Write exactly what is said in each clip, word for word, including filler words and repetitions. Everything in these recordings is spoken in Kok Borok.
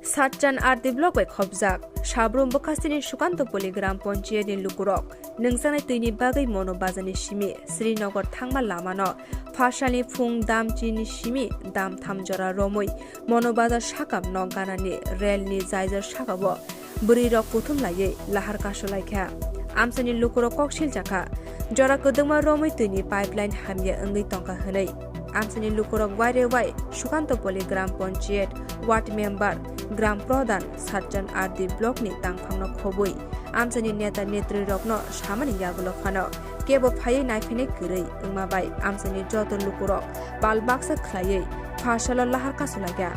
Satchan R D block bai khopjak Sabrum bwkhastini Sukantopoli Gram Panchayat ni lukurok nungjaknai twini bagwi Mono Bazar ni simi Srinagar thangma lama no phasalni phung dam chini simi dam tham jora romwi Mono Bazar sakam nok ganani rel ni jaijor saka o bwrwi rok kuthum laiwi lahar kasu laikha. Amchaini lukurok kok siljakha, jora kwdwkma romwi twini pipeline hamya wngwi tongkha hwnwi. Amchaini lukurok waire wai Sukantopoli Gram Panchayat, Ward Member, Gram Pradhan, Satchan R D block ni tangphangno khobwi amchaini neta netri rokno samani yagulo phano kebo phaiwi naiphainai kwrwi wngma bai amchaini joto lukurok bal baksa khlaiwi phasalo lahar kasu laikha.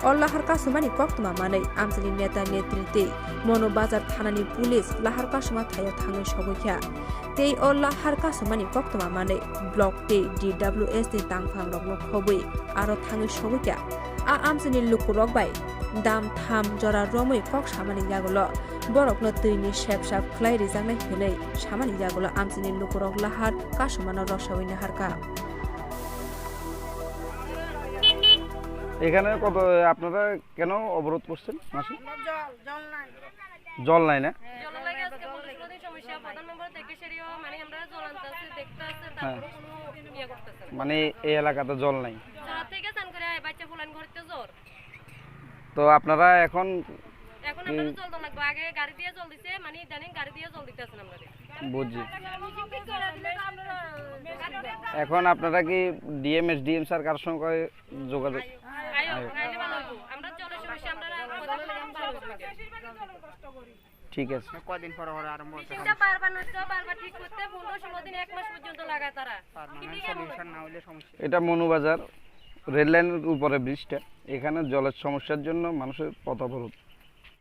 O lahar kasumani koktwma manwi amchaini neta netri tei Mono Bazar thanani police lahar kasuma thaio thangwi sogwi kha. Tei o lahar kasumani koktwma manwi block tei D W S ni tangphang rokno khobwi aro thangwi sogwi kha. A amchaini lukurok bai dam tham jora romwi kok samani yagulo borokno twini sepsap khlai rijaknai hwnwi samani yagulo amchaini lukurok lahar kasumano rosawi naharkha. এখানে কত, আপনারা কেন অবরোধ করছেন মাসি? জল, জল নাই। জল নাই না? জল লাগে আজকে বত্রিশ দিন সমস্যা, প্রধান মেম্বার দেখে সেটিও মানে আমরা জল আনতে আসছি, দেখতে আসছে, হ্যাঁ। তারপরে কোনো ইয়ে করতেছে না। মানে এই এলাকাতে জল নাই? জল থেকে চান করে আয়, বাচ্চা ফুলান ঘরতে জ্বর। তো আপনারা এখন এখন কি? আমরা তো জল তো লাগবে, আগে গাড়ি দিয়ে জল দিছে, মানে ইদানিং গাড়ি দিয়ে জল দিতে আছেন আমরা। বুঝছি। এখন আপনারা কি ডিএম, এসডিএম স্যার কারোর সঙ্গে যোগাযোগ? আয়ো, আয়ো। আয়ো, আইলে ভালো হইব। আমরা জলের সমস্যা, আমরা প্রধান মেম্বার ভালো হইব। ঠিক আছে। কয়দিন পরে পরে আরম্ভ হচ্ছে? মেশিনটা বারবার নষ্ট, বারবার ঠিক করতে পনেরো ষোলো দিন, এক মাস পর্যন্ত লাগায় তারা। পার্মানেন্ট সলিউশন না হইলে সমস্যা। এটা মনুবাজার রেল লাইনের উপরে ব্রিজটা, এখানে জলের সমস্যার জন্য মানুষের পথ অবরোধ।